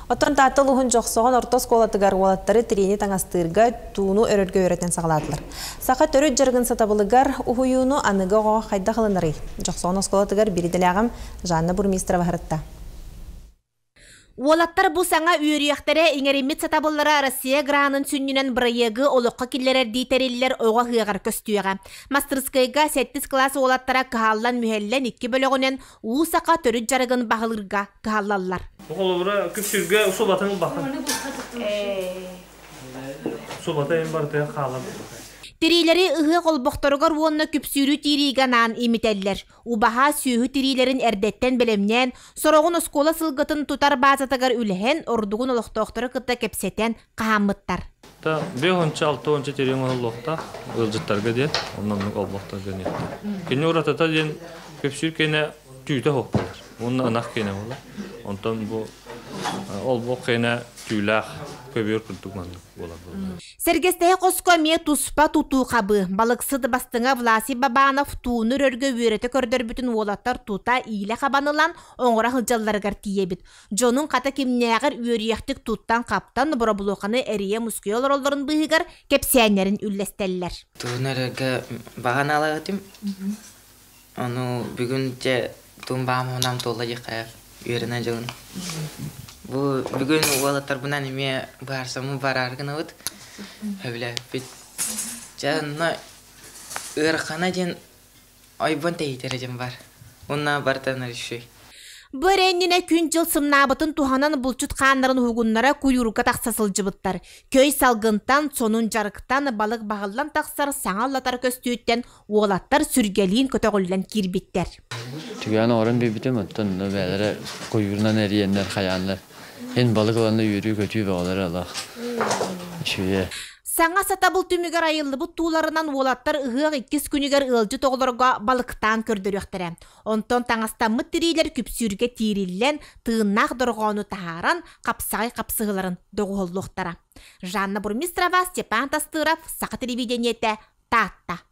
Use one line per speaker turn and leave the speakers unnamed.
Оттон Таатта улууһун Дьохсоҕон орто оскуолатыгар уолаттары тириини таҥастыырга, тууну өрөргө үөрэтэн саҕалаатылар. Саха төрүт дьарыгын сатабылыгар уһуйууну аныгы оҕо хайдах ылынарый? Дьохсоҕон оскуолатыгар биир идэлээҕим Жанна Бурмистрова сырытта.
Уолаттар бу саҥа үөрүйэхтэрэ иҥэриммит сатабыллара Россия гранын сүнньүнэн бырайыагы олоххо киллэрэрдии тэриллэр оҕо ыһыаҕар көстүөҕэ. Мастырыскыайга сэттис кылаас уолаттара кыһаллан-мүһэллэн икки бөлөҕүнэн уу саха төрүт дьарыгын баһылыырга кыһаллаллар.
Холобура, күпсүргэ субатын бахан. Субата эн барытыгар хаалар.
Тириилэри ыһыах олбохторугар уонна күпсүүрү тириигэ анаан имитэллэр. Убаһа сүөһү тириилэрин эрдэттэн бэлэмнээн, сороҕун оскуола сылгытын тутар баазатыгар үлэһэн, ордугун олохтоохтору кытта кэпсэтэн хаһааммыттар.
Та 5-6 тириҥ оҥоһуллуохтаах ыалдьыттарга диэн, оннук олбохторго диэн. Кини уратыта диэн күпсүүр киэнэ түүтэ суох буолар. Уонна ынах киэнэ буолар. Онтон бу олбох киэнэ түүлээх көбүөр курдук маннык буолар.
Сэргэстэһэ хоско эмиэ туспа тутуу хабыы. Балыксыт бастыҥа Власий Бабанов тууну өрөргө үөрэтэ көрдөрбүтүн уолаттар тута иилэ хабан ылан оҥоро сылдьалларыгар тиийэбит. Дьонун хата кимнээҕэр үөрүйэхтик туттан-хаптан боробулуоханы эрийэ-мускуйа олороллорун быыһыгар кэпсээннэрин үллэстэллэр.
Тууну өрөргө баҕа наалаабытым. Ону бүгүн дьэ туум баҕам санаам туолла диэххэ үөрэнэ дьылын. Бу бүгүн уолаттарбынан эмиэ быһаарсаммын бараары гынабыт. Сөбүлээбиппит. Дьэ онно ыарахана диэн ойбон тэйитэрэ диэн баар. Уонна барыта үчүгэй.
Бу эрэ иннинэ күн-дьыл сымнаабытын туһанан булчут хааннарын уһугуннара куйуурга тахса сылдьыбыттар. Көй салгынтан, сонун дьарыктан, балык баһыллан тахсар саҥа аллатар көстүүттэн уолаттар сүргэлиин көтөҕүллэн киирбиттэр.
Түгээн оҥорон биэрбитим, оттон бэйэлэрэ куйуурунан эрийэннэр, хайааннар эн балык ыланна үөрүү-көтүү бөҕөлөрө алах. Үчүгэй.
Саҥа сатабыл түмүгэр айыллыбыт тууларынан уолаттар ыһыах иккис күнүгэр ыалдьыт оҕолорго балыктаан көрдөрүөхтэрэ. Онтон таҥастаммыт тириилэр күпсүүргэ тиириллэн, тыыннаах дорҕоону таһааран, хапсаҕай хапсыһыыларын доҕуһуоллуохтара. Жанна Бурмистрова, Степан Тастыров, Саха телевидениетэ, Таатта.